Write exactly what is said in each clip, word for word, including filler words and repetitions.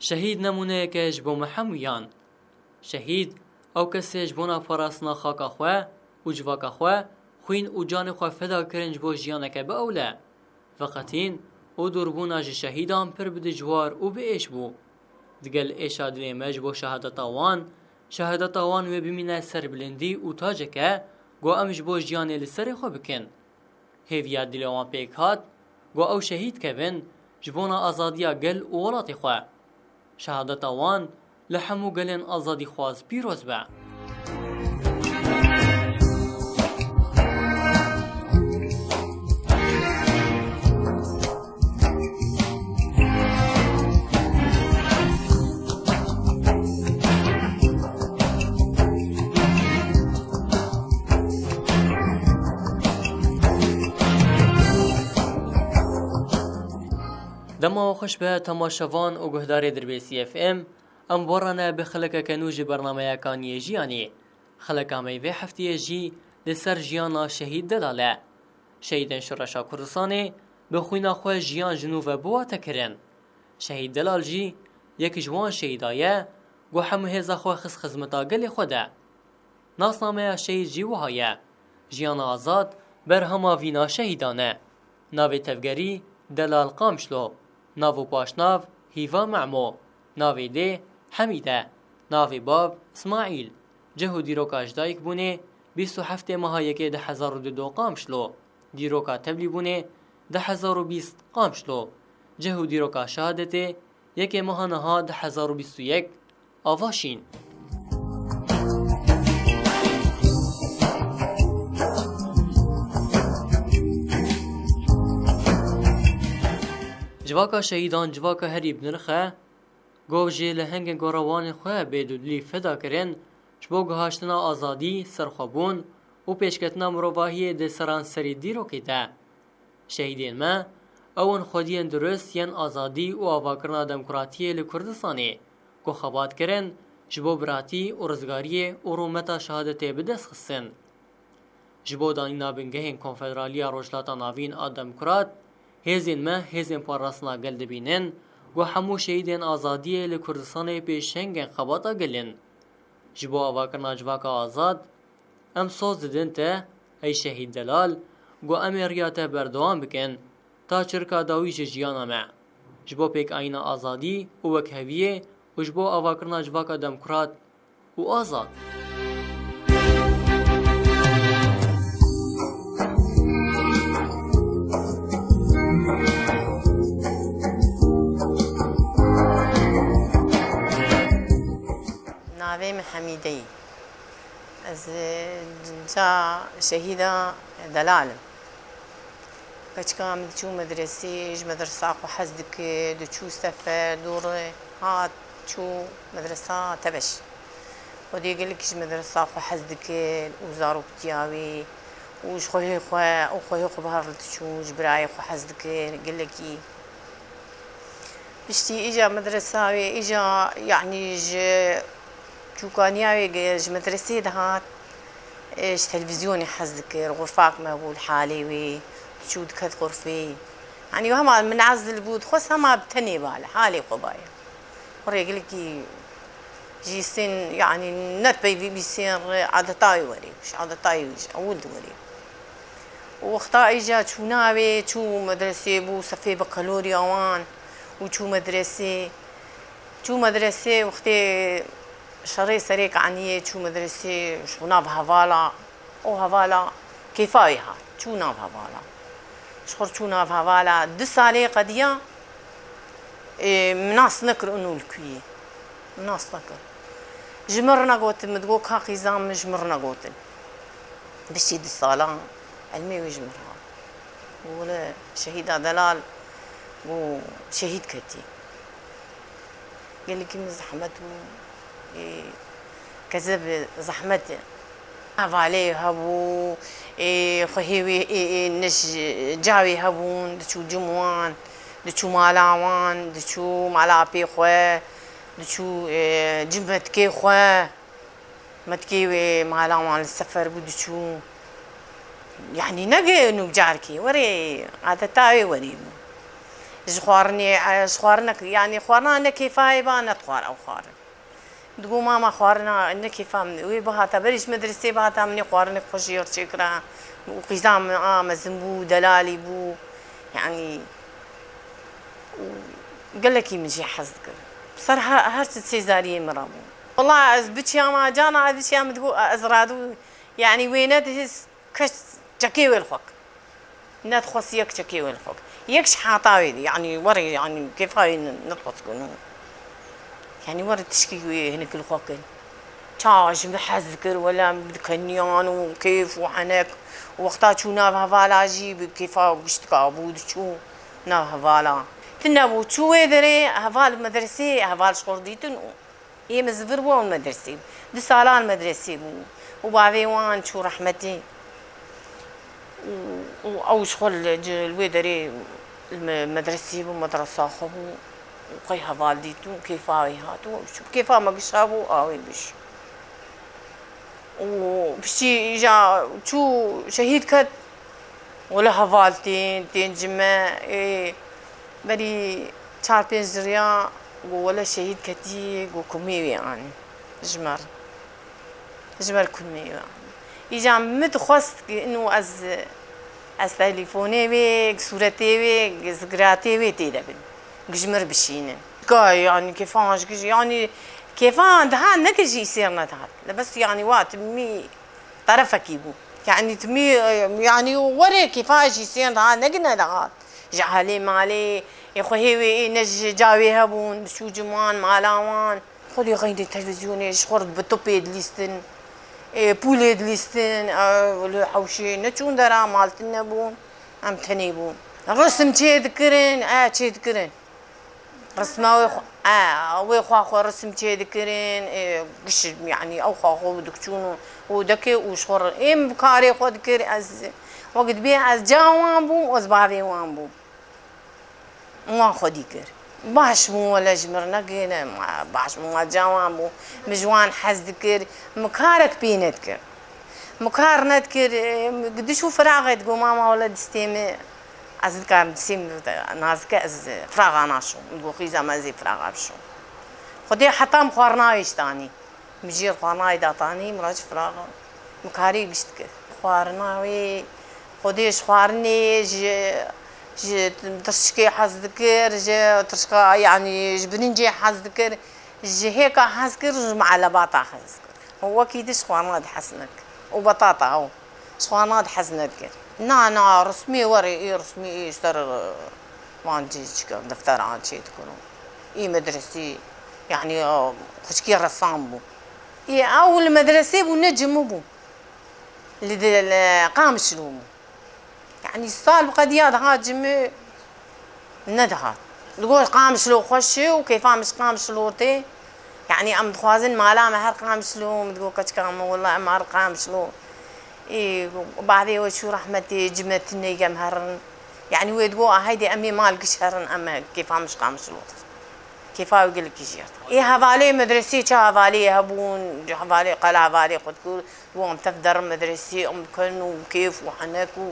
Şehîd nemûneyek e ji bo me hemûyan. Şehîd, ew kes e ji bona parastina xaka xwe û civaka xwe, xwîn û canê xwe feda kirin ji bo jiyaneke bi ewle. Veqetîn û dûrbûna ji şehîdan pir bi dijwar û bi êş bû. Digel êşa dilê me ji bo şehadeta wan, şehadeta wan wê bimîne serbilindî û taceke ku em ji bo jiyanê li serê xwe bikin. Hêviya dilê wan pêk hat, ku ew şehîd kevin ji bona azadiya gel û welatê xwe. Şehadeta wan li hemû gelên azadîxwaz pîroz be. Dema we xweş be temaşevan û guhdarê Dirbêsî F M, em bi we re ne bi xelekeke nû ji bernameya Kaniyê Jiyanê. Xeleka me yê vê hefteyê jî li ser jiyana Şehîd Delal e. Şehîdên Şoreşa Kurdistanê bi xwîna xwe jiyan ji nû ve bi wate kirin. Şehîd Delal jî yek ji wan şehîda ye ku hemû hêza xwe xist xizmeta gelê xwe de. Nasnameya şehîd jî wiha ye: Jiyana azad berhema vîna şehîdan e. Navê tevgerî Delal Qamişlo. Nav û paşnav Hîva Memo. Navê dê Hemîd e. Navê bav Ismaîl. Cih û dîroka ji dayikbûnê bîst û heftê meha yekê du hezar û du do Qamişlo. Dîroka tevlîbûnê du hezar û bîst Qamişlo. Cih û dîroka şehadetê yekê meha niha du hezar û bîst û yek Avaşîn. Civaka şehîdan civaka herî bi nirx e. Gov jî li hingên ku rewanên xwe bê dûdilî feda kirin ji bo guhaştina azadî, serxwebûn û pêşketina mirovahiyê di seranserî dîrokê de. Şehîdên me, ew in xwediyên durist yên azadî û avakirina demokratiyê li Kurdistanê, ku xebat kirin ji bo biratî û rizgariyê û rûmeta şehadetê bi dest xistin. Ji bo danîna bingehên Konfederaliya Rojhilata Navîn a Demokrat, hêzên me hêzên parastina gel dibînin, ku hemû şehîdên azadiyê li Kurdistanê pêşengên xebata gel in. Ji bo avakirina civaka azad, em soz didin te, ey şehîd Delal, ku em ê riya te berdewam bikin, ta çirka dawî ji jiyana me. Ji bo pêkanîna azadî û wekheviyê û ji bo avakirina civaka demokrat û azad. Navê min Hemîde ye. Ez, e, ca şehîda Delal im. Keçika min diçû medresê, ji medresa xwe hez dikir, diçû sefer, dûr hat, çû medresa Tebeş. Xwedê gelek ji medresa xwe hez dikir û zaroktiya wê û ji xwehê xwe û xwehê xwe bi hev re diçû, ji birayê xwe hez dikir, gelekî. Piştî îja medresa wê, îja, yanî ji çûkaniya wê ge-, ji medresê dihat, e, ji televîzyonê hez dikir, xurfak me bû li halê wê, diçû diket xurfê. Yanî hema min ezil bû, dixwest hema bi tenê ba, li halê xwe baye. Xwe rê gelekî jî sên, yanî ne peyvî bî sên re adeta wê werê, ji adeta wê ji ewil de werê. Û wexta îja çûna wê, çû medresê bû, sefê bi qeloriya wan û çû medresê. Çû medresê, wextê şerê serê kaniyê çû medresê, ji nav hevala, û hevala kêfa wê hat, çû nav hevala. Ji xwe çû nav hevala, du salê qediya, ê, min nas nekir û li ku yê. Min nas nekir. Ji min re negotin, min digot, ka qîza min ji min re negotin. Piştî du salan, elmê wî ji min re hat. Û wile şehîda Delal û şehîd ketî. Gelekî min zehmet bû. Ê, kezeb zehmet e. Hevalê hebû, ê, xwehê wê, ê, ê, nij cawê hebûn, diçû cim wan, diçû mala wan, diçû mala apê xwe, diçû, ê, cim metkê xwe. Metkê wê mala wan li sefer bû diçû. Yanî ne ge nû carkê, werê adeta wê werê bû. Ji xwarinê, e, ji xwarinek, yanî xwarina ne kêfa wê ba, nedixwar ew xwarin. Digo, mama, xwarina ne kêfa min, wê bihata, berî ji medresê bihata, min ê xwarinek xwe ji yer çêkira û qîza min a mezin bû, delalî bû. Yanî, û gelekî min jê hez dikir. Ser her, her çi sêzariyê min re bû. Wela ez biçiyama, cana ez biçiyam, min digo, ez radû, yanî wê nedihist kes çekê wê li xwe kir. Nedixwest yek çekê wê li xwe kir. Yek ji hata wê, yanî were, yanî kêfa wê ne-, nedixwest ku, yanî were tişkî wê hinek li xwe kin. Ça ji min hez dikir, wela min dikeniyan û kêf û henek. Û wexta çû nav hevala jî bi kêfa giştika bû, diçû nav hevala. Tune bû, çû wê derê, heval medresê, heval ji xwe re dîtin û Ê min zivir bû, ew medresê bû. Du salan medresê bû. Û bavê wan çû rehmetê. Û, û ew ji xwe li, li wê derê li me-, medresê bû, medresa xwe bû. Û qey heval dît û kêfa wê hat û ew çû. Kêfa me gişa bû, a wê biş. Û piştî îja çû şehîd ket. Wele heval tên, tên ji me, ê, berî çar pênc riya, got, wele şehîd ketî, got, kumê wê anî ji me re. Ji me re kumê wê anî. Îca min dixwest ku ino ez, ez telîfonê wê, sûretê wê, zigiratê wê tê de bin. Ku ji me re bişînin. Ka, yanî, kêfan ji kî jî, yanî, kêfan dihat, ne ku jî sêr nedihat. Lebes, yanî, wa timî terefekî bû. Yanî timî, yanî werê kêfa jî sêr dihat, ne ku nedihat. Ji alê malê, ê xwehê wê, ê ne ji ca wê hebûn, diçû cim wan, mala wan. Xwedê xeynî televîzyonê ji xwe re bi topê dilîstin, ê, pûlê dilîstin, e, li hewşê neçûn dera, mal tune bûn, em tenê bûn. Risim çêdikirin, e, çêdikirin. Risma wê xwe, e, wê xwe xwe risim çêdikirin, ê, giş, yanî ew xwe xwe dikçûn û, û dekê û ji xwe re êm bi karê xwe dikir, ez wek dibê ez ca wan bûm, ez bavê wan bûm. Wan xwedî kir. Baş bûn wele ji mir negêne, baş bûn, wan ca wan bû. Min ji wan hez dikir, min karek pê nedikir. Min kar nedikir, e, diçû firaxê digo, mama wele distê min, ez nikarim distê min nazik e, ez firaxa naşom. Min digo, xîza me, ez ê firaxa bişom. Xwedê heta min xwarina wê ji tanî. Min jê xwarina wê datanî, min re ji firaxa. Min karê giş dikir. Xwarina wê, Xwedê ji xwarinê, ji, ji tirşikê hez dikir, ji tirşika, yanî ji birincê hez dikir. Ji hêka hez kir, ji meelebata hez kir. Û wekî din ji xwarina de hez nekir. Û betata ew. Ji xwarina de hez nekir. Na, na, rismê were, ê rismê ê ser, e, van cî çikin, defteran çê dikin. Ê medresî, yanî, e, xwişkê resam bû. Ê ew li medresê bû, ne cimi bû. Li di-, li Qamişlo bû. Yanî sal bi qediya dihat cimi nedihat. Digot, Qamişlo xweş e û kêfa min ji Qamişlo tê. Yanî em dixwazin mala me her Qamişlo, min digot, keçika min, wela em her Qamişlo. Ê, bavê we çû rehmetê, cime tune ye, em herin. Yanî wê digot, a, heydê em ê mal giş herin, em kêfa min ji Qamişlo. Kêfa wê gelekî jê re. Ê hevalê medresê, çi hevalê hebûn, hevalê, qala hevalê xwe dikir. Wan tev derin medresê, em dikin û kêf û henek û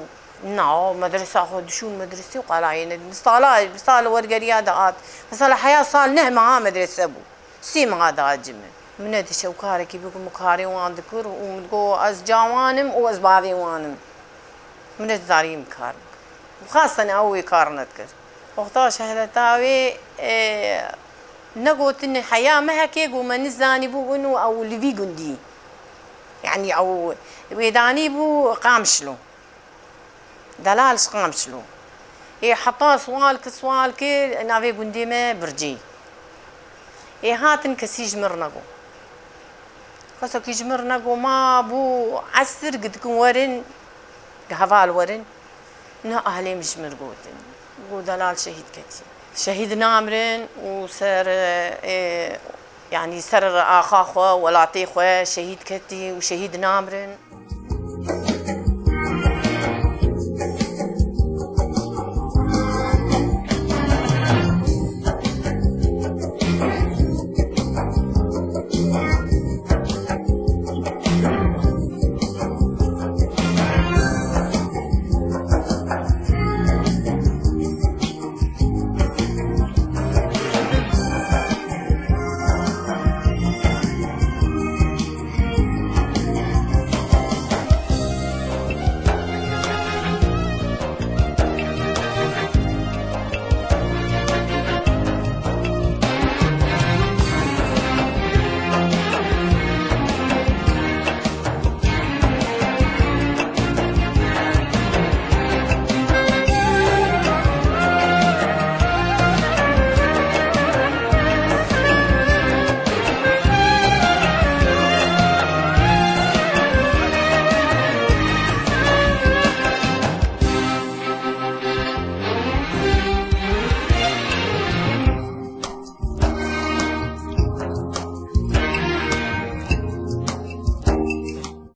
na, medresa xwe dişûn medresê û qala yê nedin. Sala, sal wergeriya dihat. Mesela heya sal neh meha medrese bû. Sê meha dihat cimi. Min nediş ew karekî bikim, min karê wan dikir û min digot, ez ca wan im û ez bavê wan im. Min nedizanî min kar bikim. Xasten ew wê kar nedikir. Wexta şehreta wê, e, negotin heya mehekê, got me nizanî bû win û ew li vî gundî. Yanî ew wêdanî bû Qamişlo. Delal ji Qamişlo. Ê heta swal ki, swal ki navê gundê me Bircî. Ê hatin kesî ji mir nego. Kesekî ji mir nego, ma bû esir, gidikin werin, heval werin. Ne alêm ji mir gotin. Got delal şehîd ketî. Şehîd namirin û ser, e, yanî ser axa xwe, welatê xwe şehîd ketî û şehîd namirin.